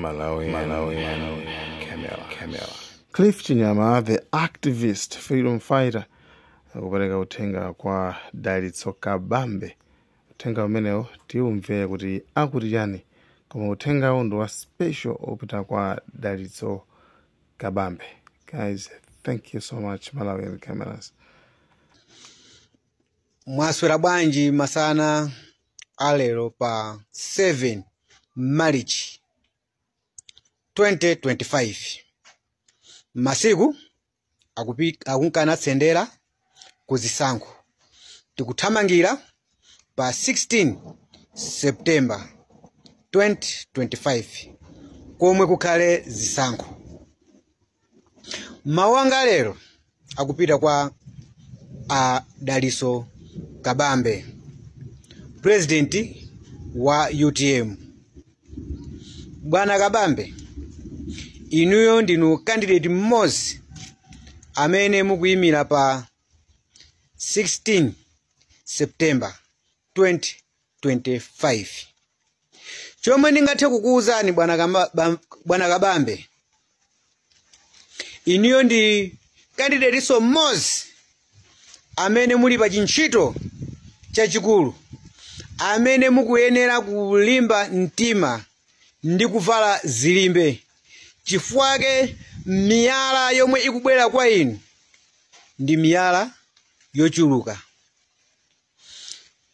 Malawi, Malawi, Camera, Camera. Cliff Chinyama, the activist, freedom fighter, akupereka uthenga kwa Dalitso Kabambe. Uthenga umenewo tiumvere kuti akuti chani, koma uthengawo ndi wa special opita kwa Dalitso Kabambe. Guys, thank you so much, Malawian Cameras. Mwaswera bwanji masana alero pa 7 March 2025? Masiku akunkana tsendera kuzisankho, tikuthamangira pa 16 September 2025 komwe kukhale zisankho. Mawu anga lero akupita kwa a Dalitso Kabambe, president wa UTM. Bwana Kabambe, inuyo ndinu candidate mmodzi amene mukuyimira pa 16 September 2025. Chomwe ndingathe kukuwuzani, bwana Kabambe, inuyo ndi candidate so mmodzi amene muli pa chintchito chachikulu, amene mukuyenera kulimba mtima ndi kuvala zilimbe, chifukwa miyala yomwe ikubwera kwa inu ndi miyala yochuluka.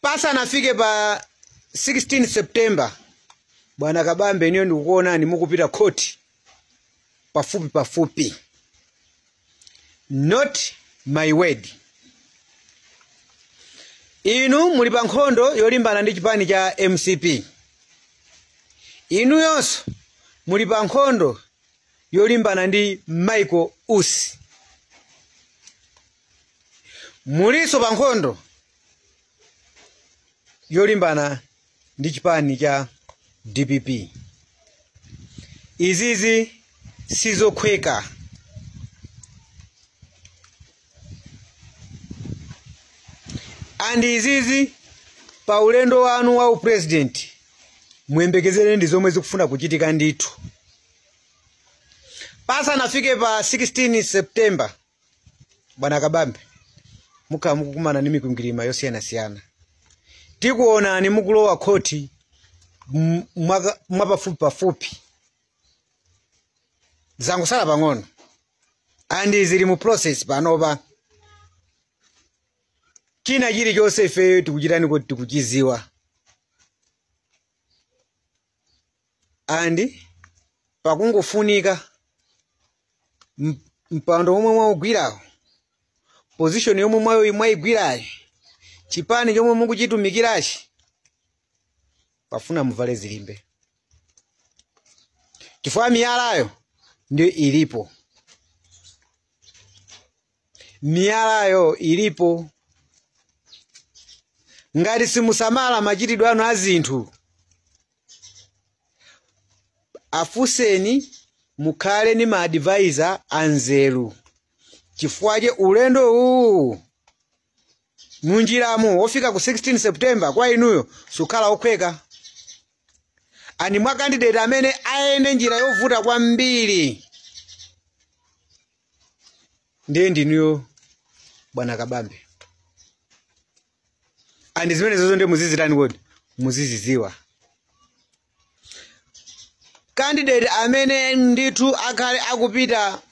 Pasanafike pa 16 September, bwana Kabambe, inuyo ndikukuonani mukupita khoti pafupi pafupi. Not my word. Inu muli pa nkhondo yolimbana ndi chipani cha MCP. Inuyonso muli pa nkhondo yolimbana ndi Michael Usi. Mulinso pa nkhondo yolimbana ndi chipani cha DPP. Izizi sizokhweka. And izizi pa ulendo wanu wa upresident muyembekezere ndi zomwe zikufuna kuchitika ndithu. Pasanafike pa 16 September, bwana Kabambe, mukhala mukukumana ndi mikwingwirima yosiyanasiyana. Tikuonani mukulowa khoti mwapafupi pafupi. Zangosala pang'ono and zili mu process panopa. China chilichonse ifeyo tikuchitani kuti tikuchiziwa, and pakungofunika mpando omwe mwaugwirawo, position yomwe mwayigwirayi, chipani chomwe mukuchitumikirachi, pafuna muvale zilimbe, chifukwa miyalayo ndiyo ilipo. Miyalayo ilipo. Ngati simusamala machitidwe anu a zinthu, afunseni, mukhale ni ma advisor anzeru, chifukwa ulendo uwu munjiramo wofika ku 16 September kwa inuyo sukhala okhweka. And mwa candidate amene ayende njira yovuta kwambiri ndiye ndinuyo, bwana Kabambe. And zimene zozo ndiye muzizitani kodi? Muziziziwa. Candidate amene ndithu akhale akupita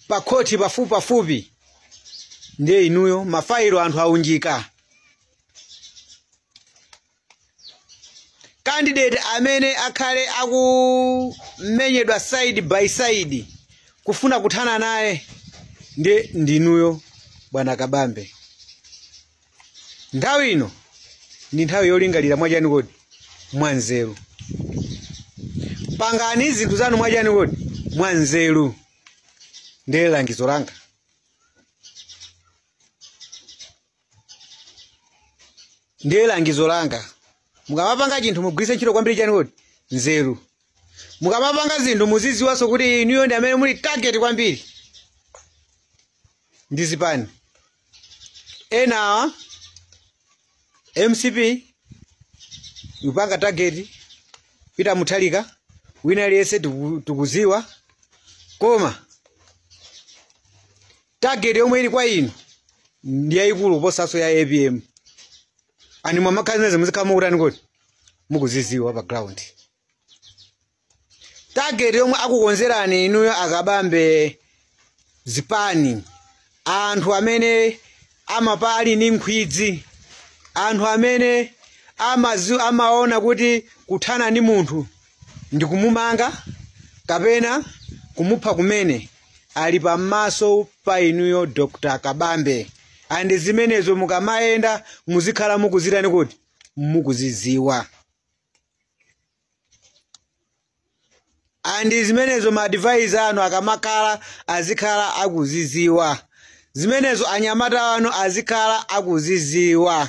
pa khoti pafupi pafupi ndiye inuyo. Mafailo anthu aunjika. Candidate amene akhale akumenyedwa side by side kufuna kuthana naye ndiye ndinuyo, bwana Kabambe. Nthawi ino ndi nthawi yolingalira mwachani kodi? Mwanzeru. Pangani zinthu zanu mwachani kodi? Mwanzeru. Ndiye langizo langa. Ndiye langizo langa. Mukamapanga chinthu mugwiritse ntchito kwambiri chani kodi? Nzeru. Mukamapanga zinthu muziziwanso kuti inuyo ndi amene muli target kwambiri ndi zipani enawa. MCP ikupanga target Peter Mutharika. Wina aliyense tikuziwa, koma target yomwe ili kwa inu ndi yayikulu kuposanso ya APM. Ani mwamakhazi muzikhala mukutani kuti mukuziziwa pa ground. Target yomwe akukonzerani inuyo akabambe zipani, anthu amene amapali ni nkhwidzi, anthu amene amaona kuti kuthana ndi munthu ndi kumumanga kapena kumupha kumene, ali pamaso pa inuyo Dr. Kabambe. Andi zimenezo mukamayenda muzikhala mukuzitani kuti mukuziziwa. Andi zimenezo ma advisor anu akamakhala azikhala akuziziwa. Zimenezo anyamata anu azikhala akuziziwa.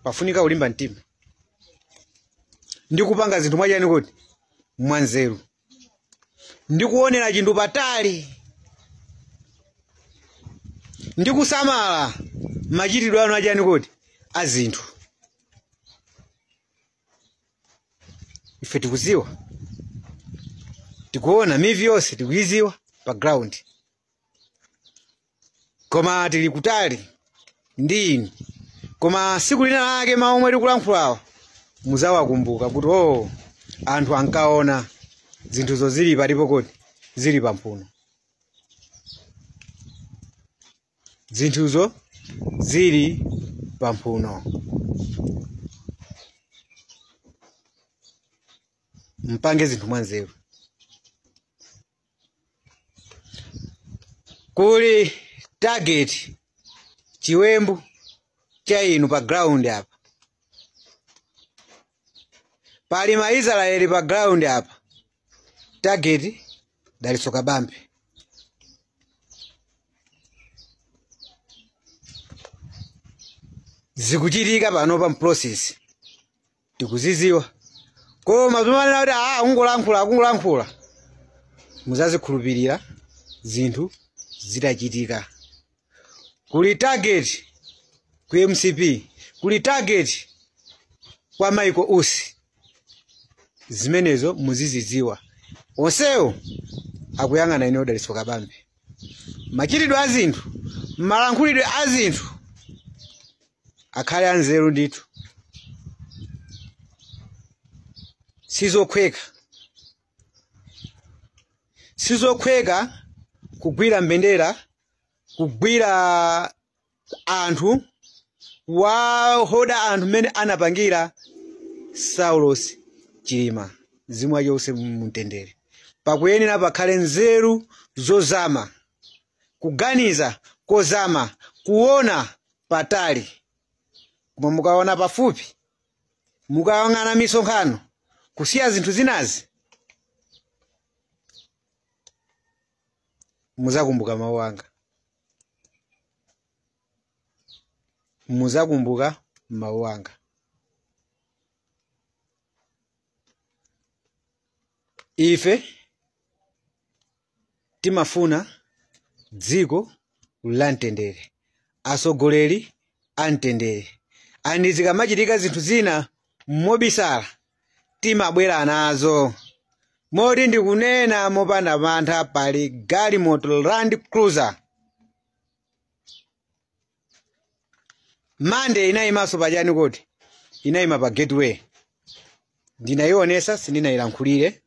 Pafunika ulimba mtima ndikupanga zinthu mwachani kuti mwanzeru, ndikuonera chinthu patali, ndikusamala machitidwe anu achani kuti azinthu. Ife tikuziwa, tikuona mivi yonse tikuiziwa pa ground, koma tili kutali ndi inu. Koma siku lina lake maomwe tikulankhulawo muzawakumbuka kuti oh, anthu ankaona zinthuzo zili palipo kuti zili pamphuno, zinthuzo zili pamphuno. Mpange zinthu mwanzeru. Kuli target chiwembu cha inu pa ground apa, pali maIsraeli pa ground apa, target Dalitso Kabambe. Zikuchitika pano pa process tikuziziwa, koma zomanena kuti ungolankhula muzazikhulupirira zinthu zitachitika. Kuli target ku MCP, kuli target kwa Michael Usi, zimenezo muziziziwa. Onsewo akuyang'ana ine Dalitso Kabambe. Machitidwe a zinthu, malankhulidwe a zinthu akhale anzeru ndithu. Sizokhweka, sizokhweka kugwira mbendera, kugwira anthu, wahoda anthu mmene anapangira Saulos Chilima, mzimu wake uuse mumtendere. Pakuyenera pakhale nzeru zozama, kuganiza kozama, kuona patali. Koma mukaona pafupi, mukayang'ana misonkhano, kusiya zinthu zinazi, muzakumbuka mawu anga, muzakumbuka mawu anga. Ife timafuna dziko la mtendere, atsogoleri a mtendere. Andi zikamachitika zinthu zina mobisala timabwera nazo. Moti ndikunena mopanda mantha, pali galimoto Land Cruiser Mande inayimanso pachani kuti inayima pa gateway, ndinayionesa sindinayilankhulire,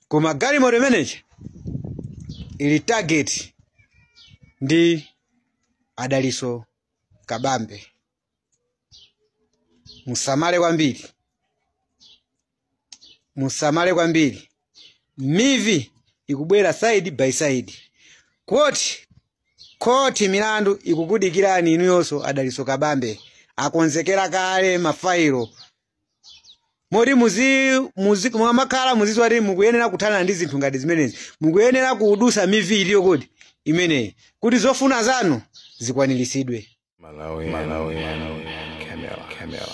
koma galimoto imeneyi ili target ndi Adaliso Kabambe. Musamale kwambiri, musamale kwambiri. Mivi ikubwera side by side. Koti milandu ikukudikirani inuyonso Adaliso Kabambe. Akonzekera kale mafailo. Moti mwamakhala muziziwa kuti mukuyenera kuthana ndi zinthu ngati zimenezi, mukuyenera kudusa mivi iliyo kuti imeneyi, kuti zofuna zanu zikwaniritsidwe. Malawi, Malawi, Camera, Camera.